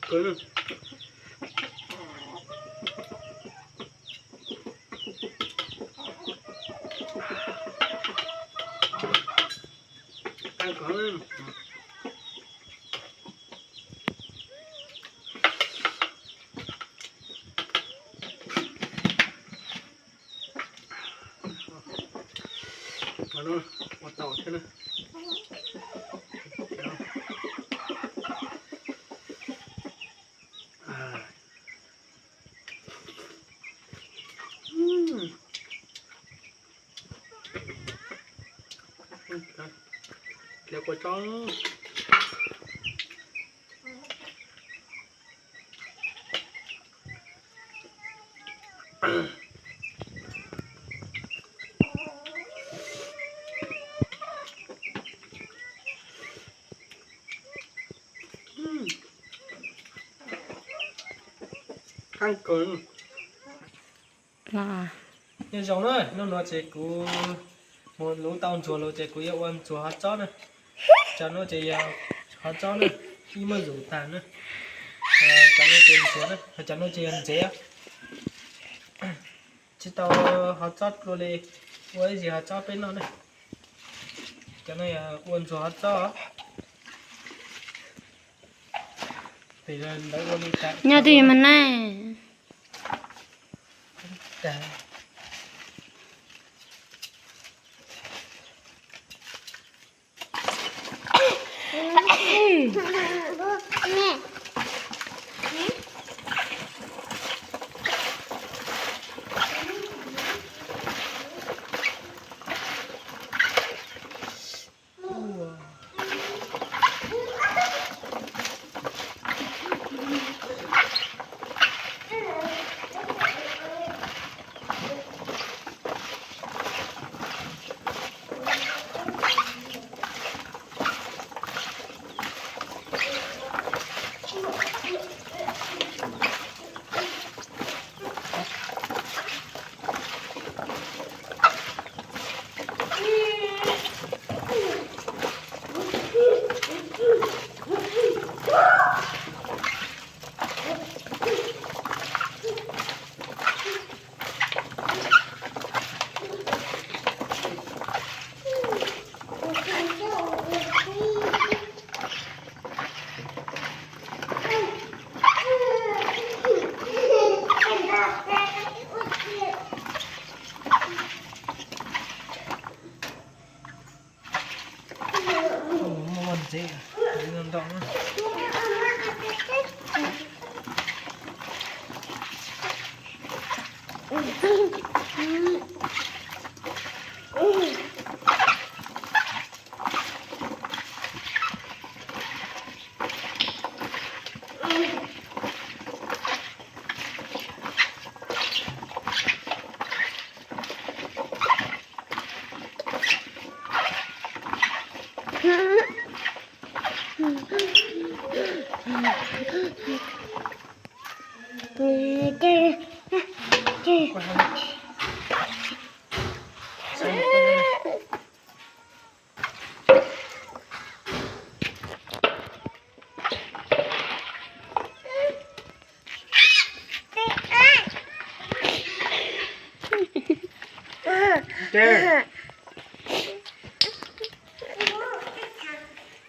kawg. Ua tau thiab na. Ua tso. Nyob zoo na, hnub no ces kuv mus luv tau ntsuag los ces kuv yuav ua ntsuag hov tsob na. Cov no ces yog hov tsob na, ib muab zum tag na. Cov no ces ntsuag na, cov no ces yog ntsev. Tsis tau hov tsob dua li, ua ib yam hov tsob peb noj na. Cov no yog ua ntsuag hov tsob. Nyob twj ywm mas na. Muaj ntsev ntau.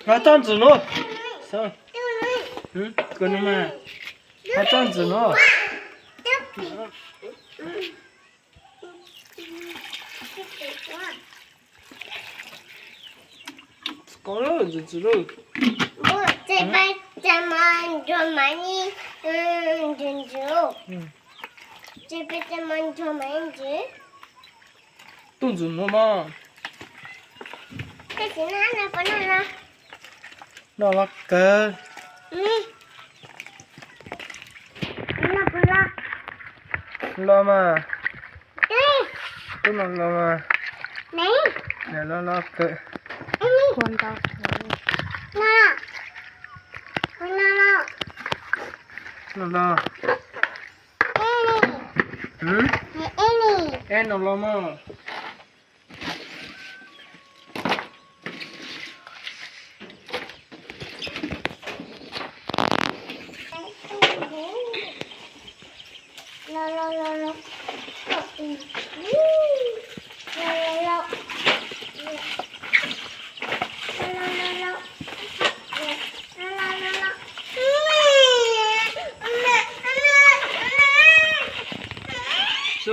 Hov tsob ntxwm nuav. Hov tsob ntxwm nuav. Tub ntxwm nuav mog. Noj loj kawg. Loj mas. Tub no los mas. Loj loj kawg. Loj loj. Eb no los mog.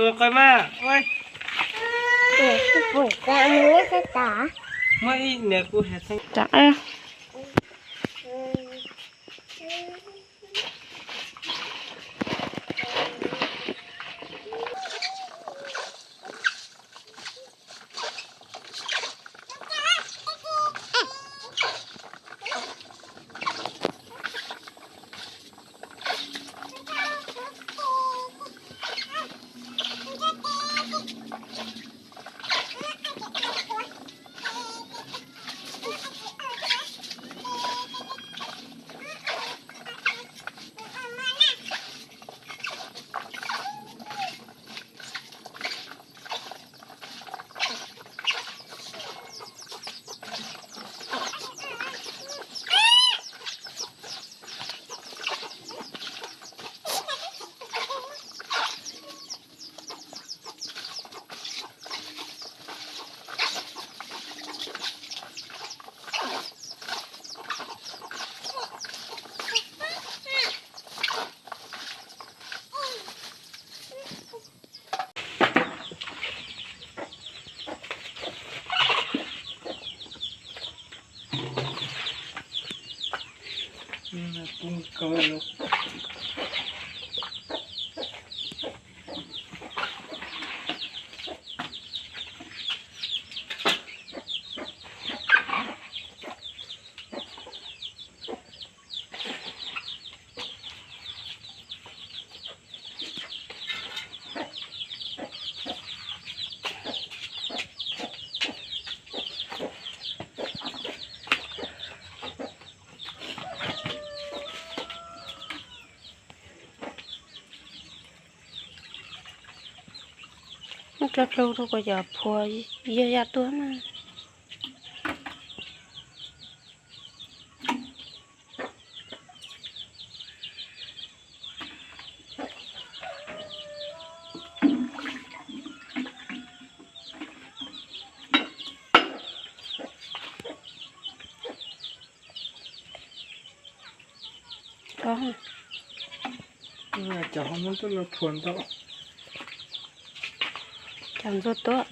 Qe mas, muab ib niam kuv has. Muab dlhau dlhau rau kom yog phua yog yam tuaj na. Cov ho muab tuaj los phua ntau. Cov ntxuag tuaj.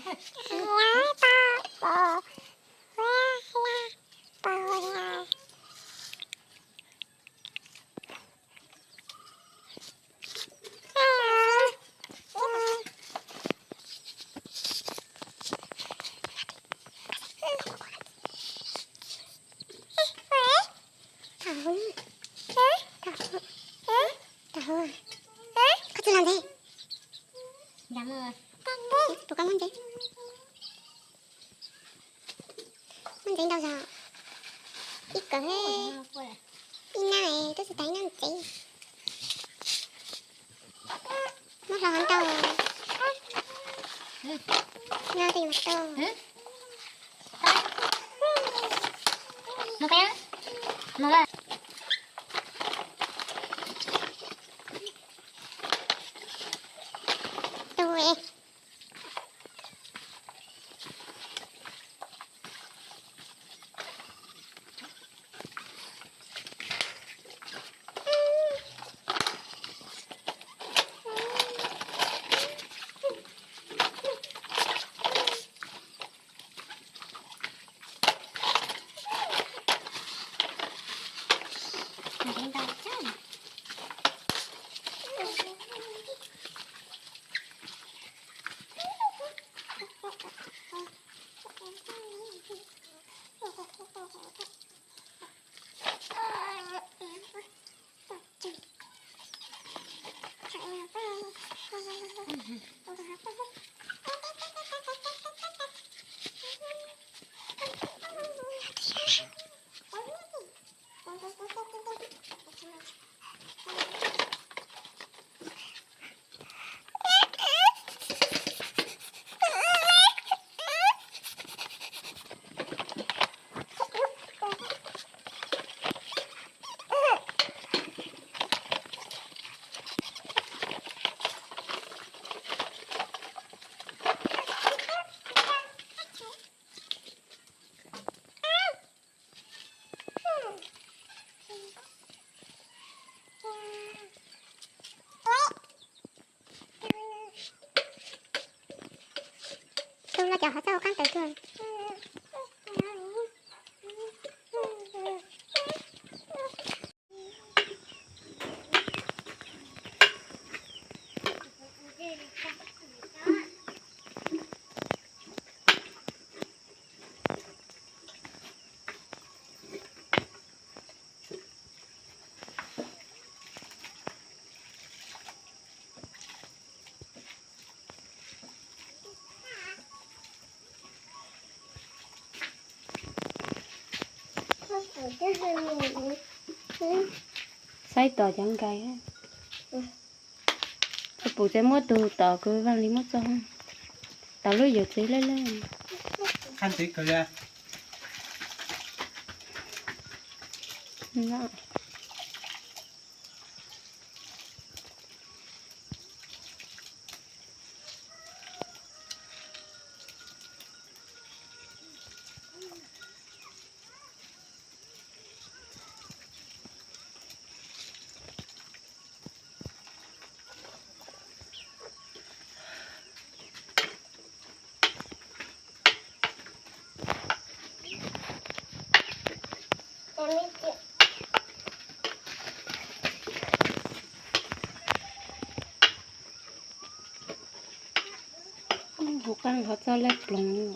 Koj tsis los ntxev. Tus koj muab ntxev. Muab ntxev ntau zog. Ib kawm, ib nab twb tsis tas ib nab ntxev. Muab hlo ntau. Nyob tej mas tau. Mus peb, mus. Tus es Tus los cov qhov txaj ua qab tawm tuaj. Saib tom cov nkais. Pum tsev muab tus tom kws Vaj Lis muab txog, tom lub yawm txiv lej lej. Hu qab qhov txaj lej ploog li.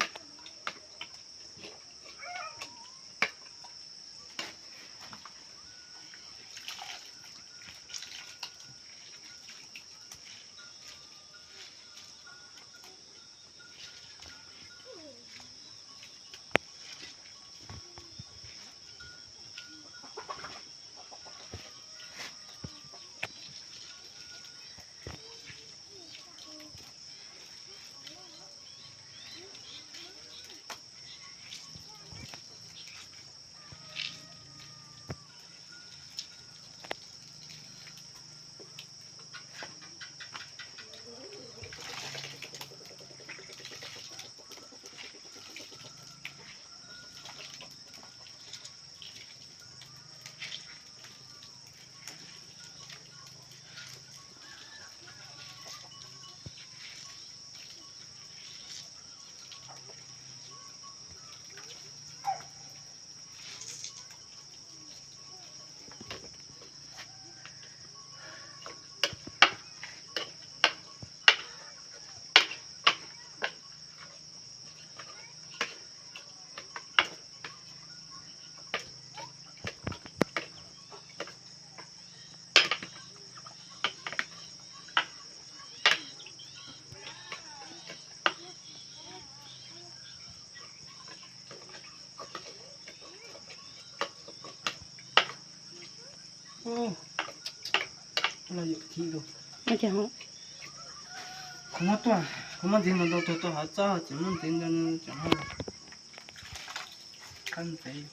Los yuav khi lus. Kuv muab tuaj, kuv muab ntxiv ntau ntau tuag tuaj hov txob, tsis muab ntxiv ntau tseem muab qab ntxiv.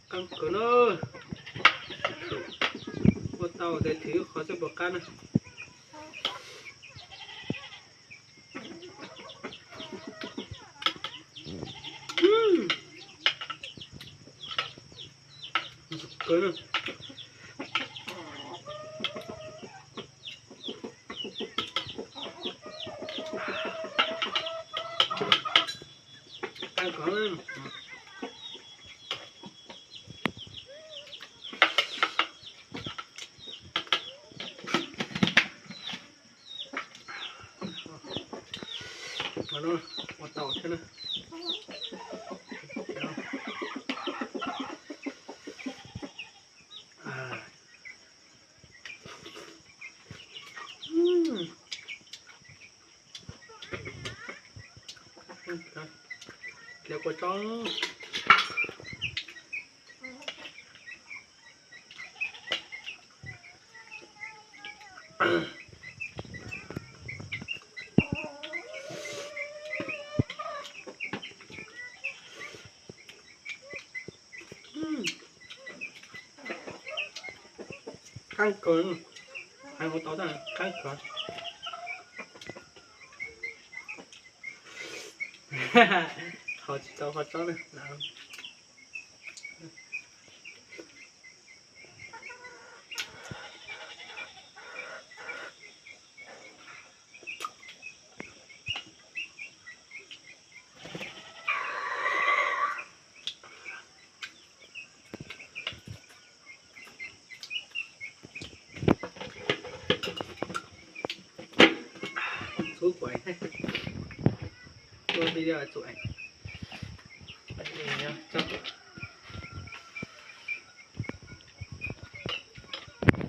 Qab kawg na. Ua tau tes thwm ib qho seb puas qab na. Kawg na. Qab kawg. Ua tau thiab na. Cia kua tsob. Qab kawg, hais ua tau tab qab kawg. Haus tsis tau qhov tsob na. Txhub kuv ev, ua video txhub ev, txhub